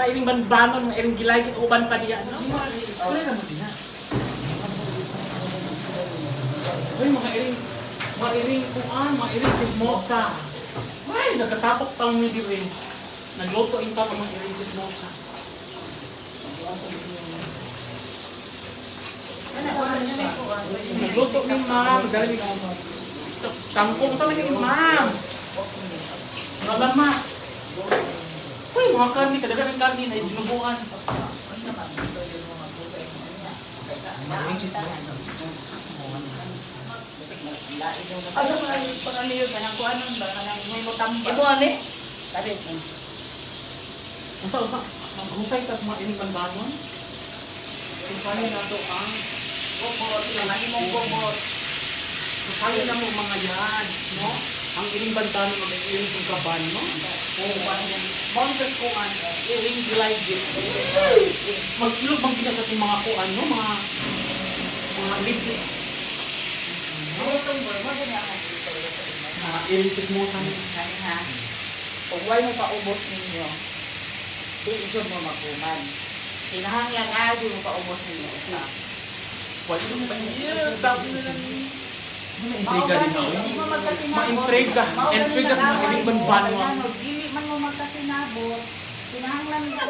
Mga iring banbanon, mga iring gilay, kit uban pa diya, no? Istorya na mo diya. Uy, mga iring kuan, mga iring chismosa. Ay, nagkatapok pang mi diri. Nagluto in pa mga iring chismosa. Nagluto ni ma'am, dali ni kangkong sa ni ma'am. Mga lamas. Uy, mga karni, kadagan ng karni na dinuguan. Mga iring chismosa. Asa mo lang pangaliyo ka nang kuanon ba kanang may mutamba. Imo ani? Sabi Unsa unsa maghusay ta sa mga iring banbanon? Husayin nato ang Bobot, kanang imong bobot. Husayin na mo mga yards, no? Ang iring banbanon mag iring sungkaban, no? Oo, Montes kuan, iring glide. Magilog bang gina sa mga kuan, no? Mga libre. Bobotong boy mo gani ang istorya sa inyo. Mga iring chismosa ni. Kani ha. Kung way mo paubos ninyo, di jud mo maguman. Kinahanglan agi mo paubos ninyo usa. Wala mo ba yun? Sabi na lang. Intriga din ako. Di mo magkasinabot. Ma-intriga. Mao gani Intriga sa mga nag-away iring mo. banbanon. Kailangan, dili man mo magkasinabot. Kinahanglan ba?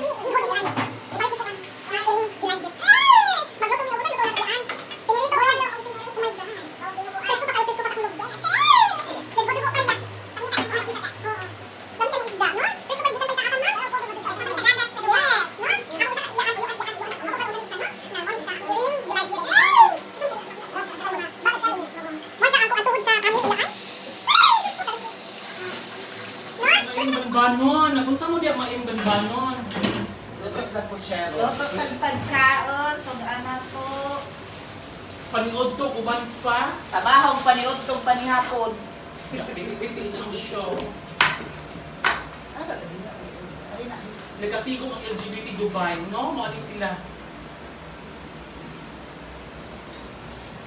Mga iring banbanon. Kung saan mo diya mga iring banbanon? Luto sa kutsero. Luto sa pagkaon, sug-ana po. Paniod to, uban pa. Tabahong paniudtong panihapon. Piti na ang show. Ano ba din? Ari na. Nagkatigong ang LGBT Dubai, no? Mao din sila.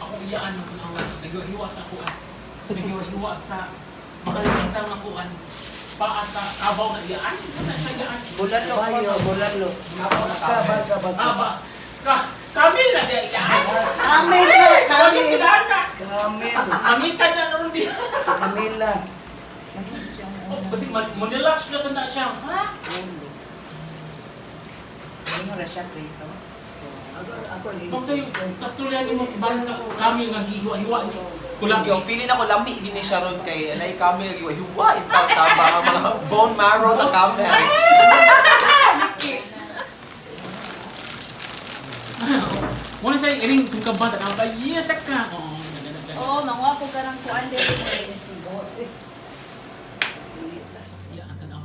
Ako iyaan ang kanawa. Naghiwa sa kuan. Naghiwa sa makalipin sa mga kuan. Paa sa kabaw na iyaan. Saan na siya iyaan? Bulalo ko, bulalo. Kabal, kabal. Aba. Ka Kamil na diya iyaan. Kamil na, Kamil kamil. na. Kamil. Amitan na ron diya. Kamila. Kasi Manila siya na siya. Ha? Ano ra siya prito? Ako, ako, Kung sa'yo, kasturya ni mo sa bansa, Kamil naghiwa-hiwa ni. Kulang Yo, feeling ako lami gini siya ron kay anay camel hiwa hiwa intaw taba ang mga bone marrow sa camel. Muna siya iring sungkaban at ang yeah, taka. Oo, ganda, ganda. Oh, manguha ko karang kuan diri. Iya, ang tanaw.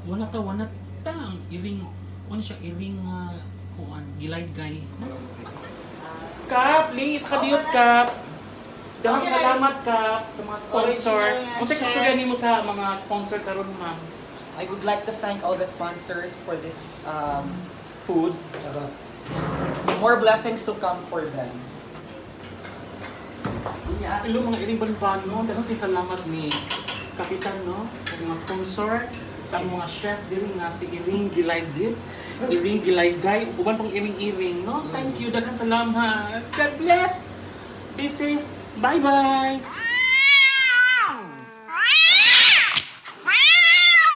Wala ta, wala ta ang iring, kuan siya iring kuan, gilay-gay. Kap, lingis ka diyot, Kap. Dahang salamat, Kap, sa mga sponsor. Original Unsa nga, kasturya nimo sa mga sponsor karon, ma'am? I would like to thank all the sponsors for this food. Sarap. More blessings to come for them. Hello mga iring banbano, daghang kay salamat ni Kapitan no sa mga sponsor, sa mga chef diri nga si Iring Gilaygit, Iring Gilaygay, uban pang iring-iring no. Thank you, daghang salamat. God bless. Be safe. Bye bye.